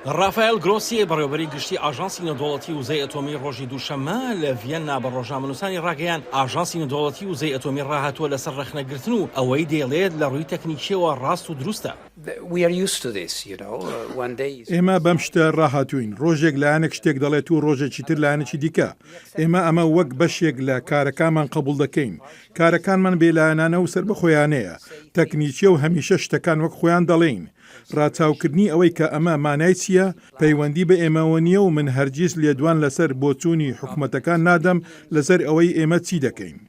ڕافایل گرۆسی، بەڕێوەبەری گشتی ئاژانسی نێودەوڵەتی وزەی ئەتۆمی ڕۆژی دووشەممە لە ڤیەننا بە ڕۆژنامەنووسانی ڕاگەیاند، ئاژانسی نێودەوڵەتی وزەی ئەتۆمی ڕاهاتووە لەسەر ڕەخنەگرتن و ئەوەی دەیڵێت لە ڕووی تەکنیکییەوە ڕاست و دروستە. ئێمە بەم شتە ڕاهاتووین، ڕۆژێک لایەنێک شتێک دەڵێت و ڕۆژێکی تر لایەنێکی دیکە. ئێمە ئەمە وەک بەشێک لە کارەکانمان قبوڵ دەکەین. کارەکانمان بێلایەنانە و سەربەخۆیانەیە، تەکنیکییە و هەمیشە شتەکان وەک خۆیان دەڵێین. ڕاچاوکردنی ئەوەی کە ئەمە مانای چییە، پەیوەندی بە ئێمەوە نییە و من هەرگیز لێدوان لەسەر بۆچوونی حکومەتەکان نادەم لەسەر ئەوەی ئێمە چی دەکەین.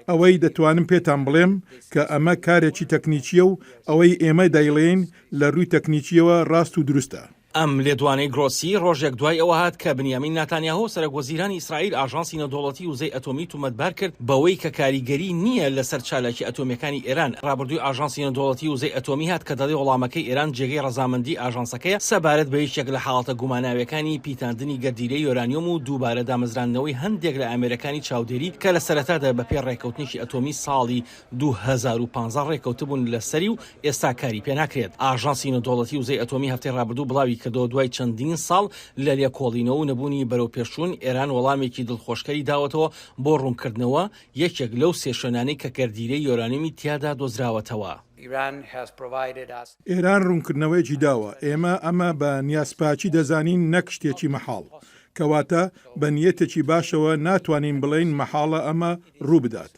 ئەوەی دەتوانم پێتان بڵێم کە ئەمە کارێکی تەکنیکییە و ئەوەی ئێمە دەیڵێین لە رووی تەکنیکییەوە راست و دروستە. ئەم لێدوانەی گرۆسی ڕۆژێک دوای ئەوە هات کە بنیامین ناتانیاهۆ سەرەک وەزیرانی ئیسرائیل ئاژانسی نێودەوڵەتی وزەی ئەتۆمی تومەتبار کرد بەوەی کە کاریگەری نییە لەسەر چالاکیە ئەتۆمیەکانی ئێران. ڕابردووی ئاژانسی نێودەوڵەتی وزەی ئەتۆمی هات کە دەڵێ وەڵامەکەی ئێران جێگەی ڕەزامەندی ئاژانسەکەیە سەبارەت بە یەکێک لە حاڵەتە گوماناویەکانی پیتاندنی گەردیلەی یۆرانیۆم و دووبارە دامەزراندنەوەی هەندێک لە ئامێرەکانی چاودێری کە لە سەرەتادا بەپێی ڕێککەوتنێکی ئەتۆمی ساڵی 2015 ڕێککەوتبوون لەسەری و ئێستا کاری پێناکرێت. ئاژانسی نێودەوڵەتی وزەی ئەتۆمی هەفتەی ڕابردوو بڵاویکردەوە دوای چەندین ساڵ لە لێکۆڵینەوە و نەبوونی بەرەوپێشچوون، ئێران وەڵامێکی دڵخۆشکەری داوەتەوە بۆ ڕوونکردنەوە یەکێک لەو سێ شوێنانەی کە گەردیلەی یۆرانیۆمی تیادا دۆزراوەتەوە. ئێران ڕوونکردنەوەیەکی داوە، ئێمە ئەمە بە نیازپاکی دەزانین نەک شتێکی مەحاڵ. کەواتە بە نیەتێکی باشەوە ناتوانین بڵێین مەحاڵە ئەمە ڕووبدات.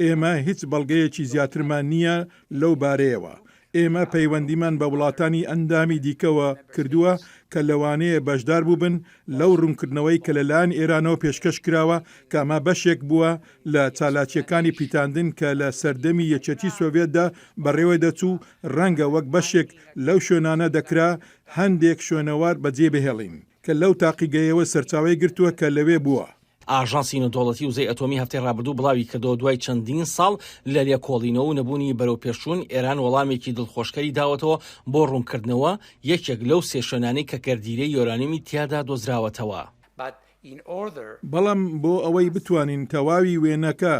ئێمە هیچ بەڵگەیەکی زیاترمان نییە لەو بارەیەوە. ئێمە پەیوەندیمان بە وڵاتانی ئەندامی دیکەوە کردووە کە لەوانەیە بەشدار بووبن لەو ڕوونکردنەوەی کە لەلایەن ئێرانەوە پێشکەش کراوە کە ئەمە بەشێک بووە لە چالاکییەکانی پیتاندن کە لە سەردەمی یەکێتی سۆڤیەتدا بەڕێوە دەچوو، ڕەنگە وەک بەشێک لەو شوێنانە دەکرا هەندێک شوێنەوار بەجێ بهێڵین کە لەو تاقیگەیەوە سەرچاوەی گرتووە کە لەوێ بووە. ئاژانسی نێودەوڵەتی وزەی ئەتۆمی هەفتەی ڕابردوو بڵاویکردەوە دوای چەندین ساڵ لە لێکۆڵینەوە و نەبوونی بەرەوپێشچوون، ئێران وەڵامێکی دڵخۆشکەری داوەتەوە بۆ ڕوونکردنەوە یەکێک لەو سێ شوێنانەی کە گەردیلەی یۆرانیۆمی تیادا دۆزراوەتەوە. بەڵام بۆ ئەوەی بتوانین تەواوی وێنەکە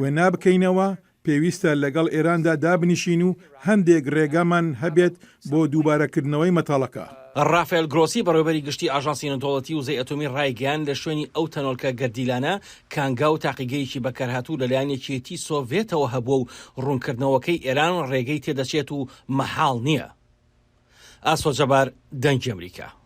وێنا بکەینەوە، پێویستە لەگەڵ ئێراندا دابنیشین و هەندێک رێگامان هەبێت بۆ دووبارەکردنەوەی مەتەڵەکە. رافێل گرۆسی، بەڕێوەبەری گشتی ئاژانسی نێودەوڵەتی وزەی ئەتۆمی رایگەیاند، لە شوێنی ئەو تەنۆلکە گەردیلانە، کانگا و تاقیگەیەکی بەکارهاتوو لەلایەن یەکێتی سۆڤێتەوە هەبووە و روونکردنەوەکەی ئێران رێگەی تێدەچێت و مەحاڵ نییە. ئاسۆ جەبار، دەنگی ئەمریکا.